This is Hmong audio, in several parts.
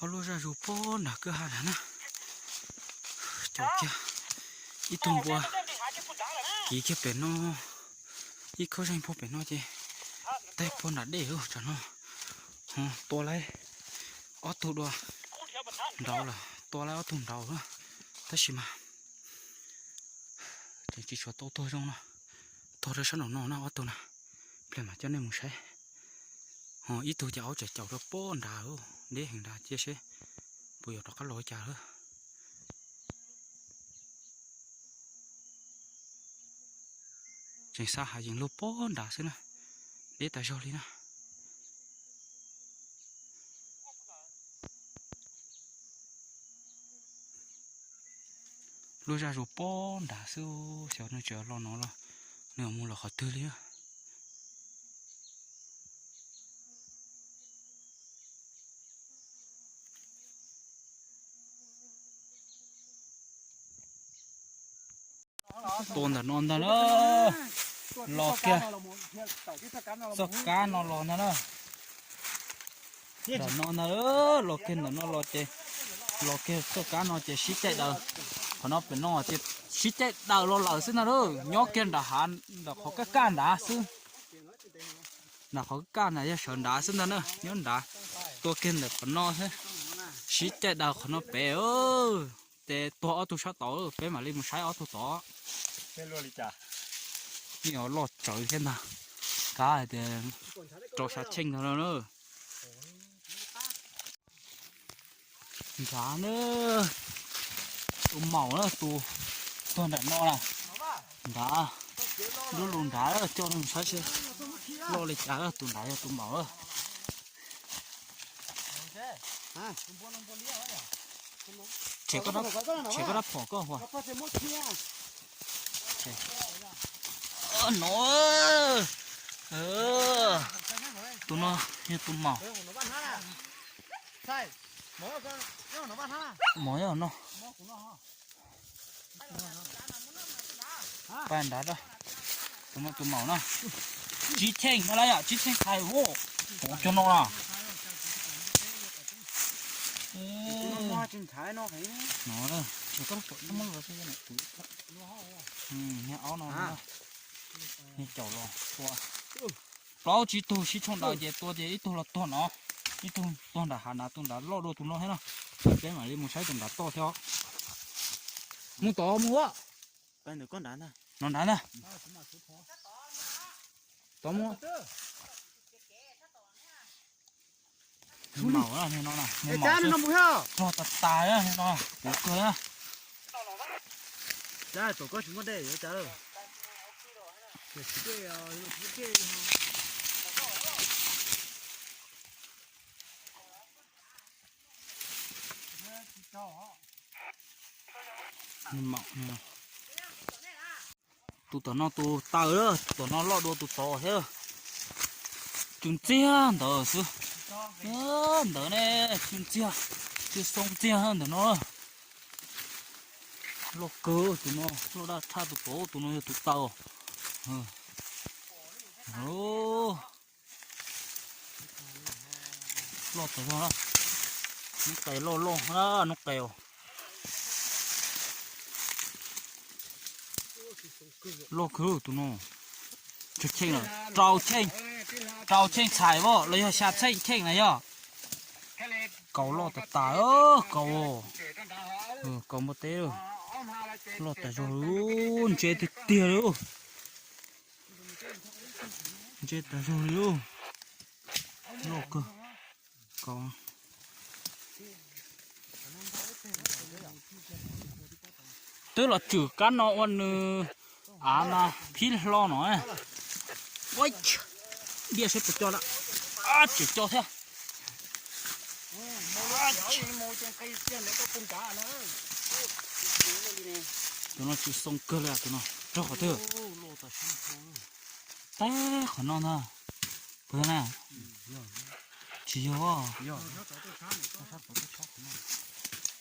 Ob lub zaj zus pob nram kwj ha ntag na. Caum kiag ib tug npua kiv kiag pem no, ib khawb zeeg puag pem no ces taig puag nram dej lawm tsam no. Tua laib ob tug dua nraud lawm, tua laib ob tug nraud lawm, tab sis mas tseem tsis tshua tau tuag zoo no. Tuag rau sab nraum no na ob tug na, pliag mam coj nej mus saib. Ho ib tug ces aub tseem caum rau pob nrad, deb heev nrad, cia seb puas yuav rov qab los cas lawm. Tseem xa hav yees lug pob nrad xwb na, deb tas zog li na. Lub zaj zus pob nrad xwb, xyov nws tseem los no los nws mus los qhov twg li. Tua ntawm no ntag na, los kiag txoj kab no los ntag na. Ntawm no ntag, los kiag ntawm no los ces, los kiag txoj kab no ces sib caij daws. Qhov no pem no ces sib caij daws los lawm xwb ntag na, nyob kiag nram hav ntawm qhov kaj kaj nrad xwb. Nram qhov kaj kaj nrad yog sawv nrad xwb ntag na, nyob nrad. Tua kiag ntawm qhov no xwb, sib caij daws qhov no pem. Ces tuag ob tug sab tod, peb mam li mus saib ob tug tod. Yeej loj tsawv thiab ntag, kab hais tias rau xya cheej ntag no na. Nrad na, tus maum na, tus tuag nram no na. Nrad, lub lus nrad coj nej mus saib seb loj li cas, tus nrad yog tus maum. Tshem koj rab phom koj hua. No, tus no yog tus maum. Maum yog no. Pab nrad, tus no tus maum na. Tsib cheej no lawm yom, tsib cheej thaiv ua. Tus cog no na. No, niag aub no, niag caum los tua. Plaub tsib tug sib tshooj daws ces tua ces ib tug los tuag no, ib tug tuag nram hav nrad, tus nrad loj dua tus no thiab no. Peb mam li mus saib tus nrad toj thiab. Mus tod mus. No nrad ntag. Tod mus. Maum, niag no, niag maum rog tas tas, niag no puv kawg na. Tus tom no tus taw, tus tom no loj dua tus tod thiab. Cug ntxiag ntawd xwb. Ntawd ne, cug ntxiag, cug xoo ntxiag ntawm no. Loj kawg tus no, loj daj tshaj tus tod, tus no yog tus taw. Loj tas zog, noob qes loj loj, noob qes. Loj kawg tus no. Tsawg cheej lawm? Rau cheej, rau cheej txhais as los yog xya cheej cheej na yog. Kaus loj tas tas, kaus, kaus npua teb, loj tas zog li, ntse tiag tiag li. Ntse tas zog li, loj kawg. Twb los tswm kab no ua nws av mas phib hlo no. Diaj saib puas coj lawm. Tseem coj thiab. Tus no tsw xoo kawg li, tus no rau qhov twg? Teb qhov no ntag. Puas yog na? Tsis yog.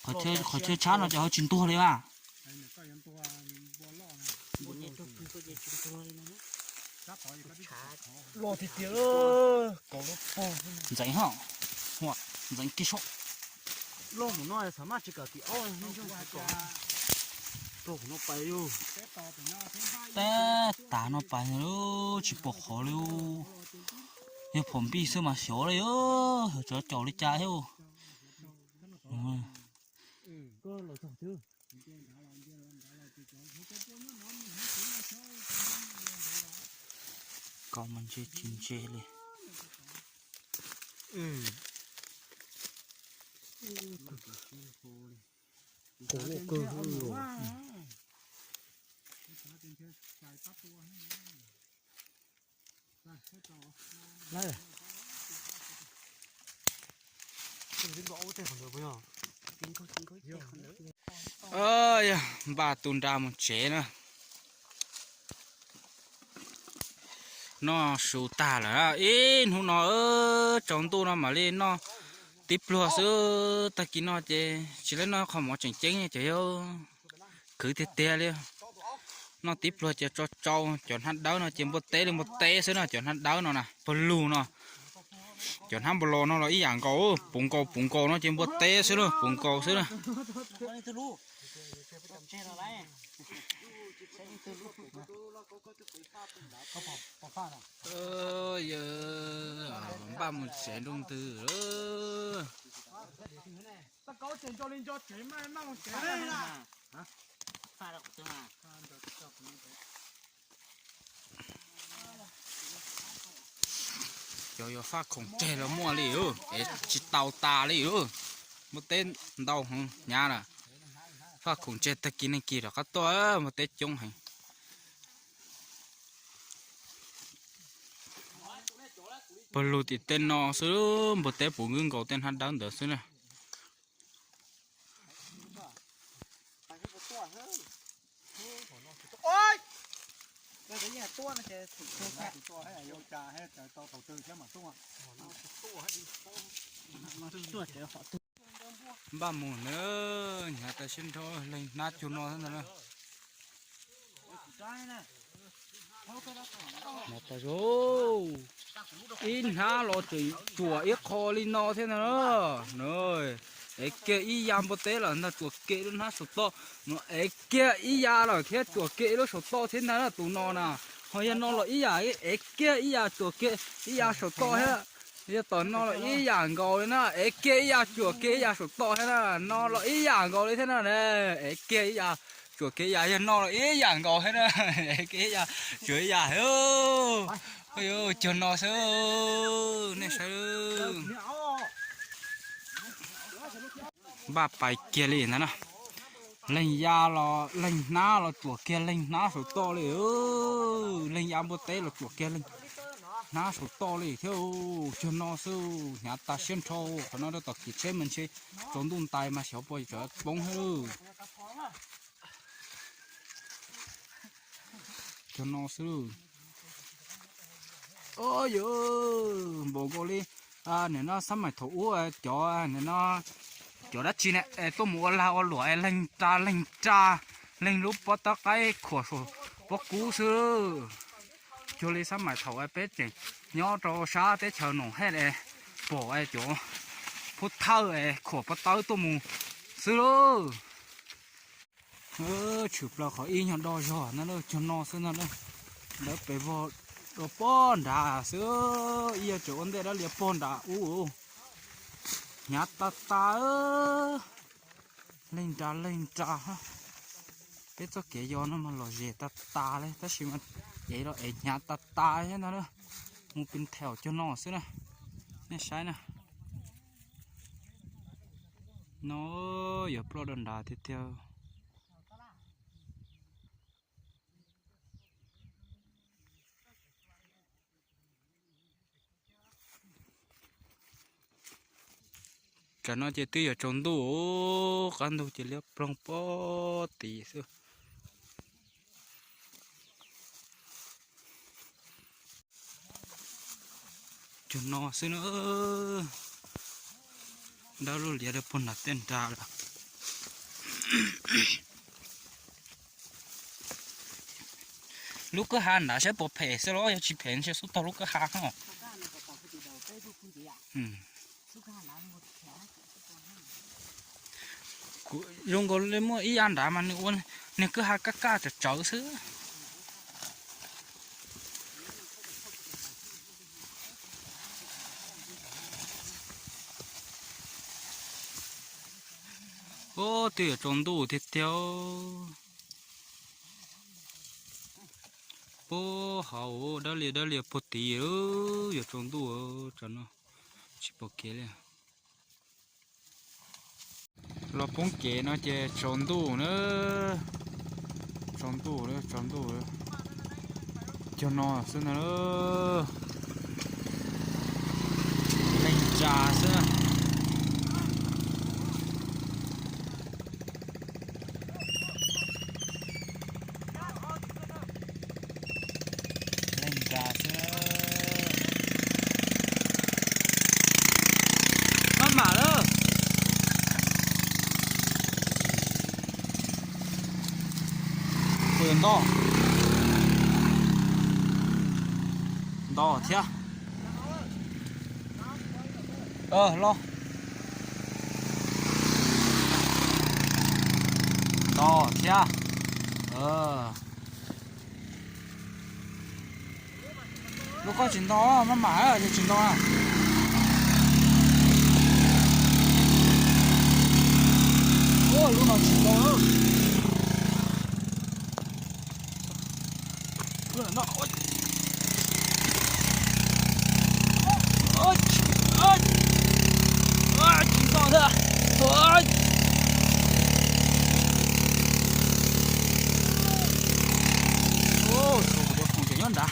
Qhov chaw tshab no ces ho tsis ntuag li mas. Loj tiag tiag, kaus loj pog. Ntxeev hos, ntxeev kiag saib. Loj mus no xav maj tsis kam tim aub, loj mus no pais li. Tab tas no pais lawm, tsis pom qhov li. Yog phom npij xwb mas xyov li, xyov tov caum li cas thiab. Koj mas ntse tsis ntse li. Npaj tu nra mus tsev na. Noj su tag lawm, ib hnub no tsaus ntuj no mam li noj tib pluag xwb. Tag kis no ces tsis lab noj qhov mov tseem ceeb, ces yog khwv tiag tiag li. Noj tib pluag ces tso tsau, cov hnab dawb no ces npua teb li npua teb xwb na, cov hnab dawb no na, pawg lug no. Cov hnab npua los no los ib yam nkaus, puv nkaus puv nkaus no ces npua teb xwb na, puv nkaus xwb na. Npaj mus tsev nroo ntws. Cov yuav faj khoom tseg los muaj li, es tsis tau tas li. Npua teb ntau heev hnyav lawm. Faj khoom tseg tag kis neeg kis rov qab tuaj, npua teb coob heev. Pawg lug tim tej no xwb, npua teb puv nkaus tej hnab dawb ntawd xwb na. Npaj mus na, hnyav tas siab nrho, leeg hnab cuag no ntag na. Ib hnab los tseem cuam ib qho li no thiab ntag na. Ev kiag ib yav npua teb los ntag, cuam kiag lub hnab saum toj no, ev kiag ib yav los thiab cuam kiag lub saum toj thiab ntag na tus no na. Ho yog no los ib yam, ev kiag ib yav cuam kiag ib yav saum toj thiab. Yog tom no los ib yam nkaus li na, ev kiag ib yav cuam kiag ib yav saum toj thiab na, no los ib yam nkaus li thiab na. Ev kiag ib yav cuam kiag ib yav, yog no los ib yam nkaus thiab na. Ev kiag ib yav cuam ib yav thiab. Cuag no xwb, nej saib. Npaj pais kiag li ntag na. Leeg yav los leeg hnab los cuam kiag leeg hnab saum toj li. Leeg yav npua teb los cuam kiag leeg hnab saum toj li thiab. Cuag no xwb, hnyav tas siab nrho. Qhov no rau tom kev tsheb mas ntshe tsaus ntuj ntais mas xyov puas tseem poob thiab. Cuag no xwb. Yog npaum nkaus li nim no xab maim thaum ub cov, nim no cov dab tsi ne, tuaj mus ua lag ua luam es leeg ra leeg ra, leeg lub pob tawb qaib khuam saum pob kub xwb. Cuag li xab maim thaum peb tseem nyob rau sab teb chaws Noom Hej es pom cov pub thawj es khuam pob tawb tuaj mus xwb lauj. Tshwm plaws qhov ib nyuag do zog na, cuag no xwb ntag. Dawb pes vog rau pob nrad xwb, ib yam tseem ua ntej dab lias pob nrad ub. Hnyav tas tas, leej nra leej nra. Peb txoj kev yos no mas lom zem tas tas li, tab sis mas ev los ev hnyav tas tas thiab ntag. Mus pes thaum cuag no xwb na, nej saib na. No yuav ploj dua nrad tiag tiag. Tam no ces twb yuav tsaus ntuj, qab ntug ces liab ploog pob tim xwb. Cuag no xwb na, dawb lub lias rau puag nram tej nrad lawm. Lub kwj ha nrad saib puas phem xwb los yog tsis phem ntshe xub tog lub kwj ha ho. Lub kwj ha nrad, lub kwj ha nrad, lub kwj ha nrad, lub kwj ha nrad, lub kwj ha nrad, lub kwj ha nrad, lub kwj ha nrad. Zoo nkaus li muaj ib yav nrad mas nws ua, nws kwj ha kaj kaj tsawv tsawv xwb. Ub, twb yuav tsaus ntuj tiag tiag. Puag hauv dab lias dab lias puag tid, yuav tsaus ntuj, tsam no tsis pom kev li. Los poob kev no ces tsaus ntuj na, tsaus ntuj, tsaus ntuj. Cog no xwb ntag, leej ntsa xwb. Leej ntsa xwb. Maj mam lawm. Puas yuav nto? Nto thiab. Los. Nto thiab. Lub koj tsis nto, maj mam, yog tsis nto na. Lub no tsis nto. Tsis nto thiab. Kuv tus khoom tseem nyob nrad.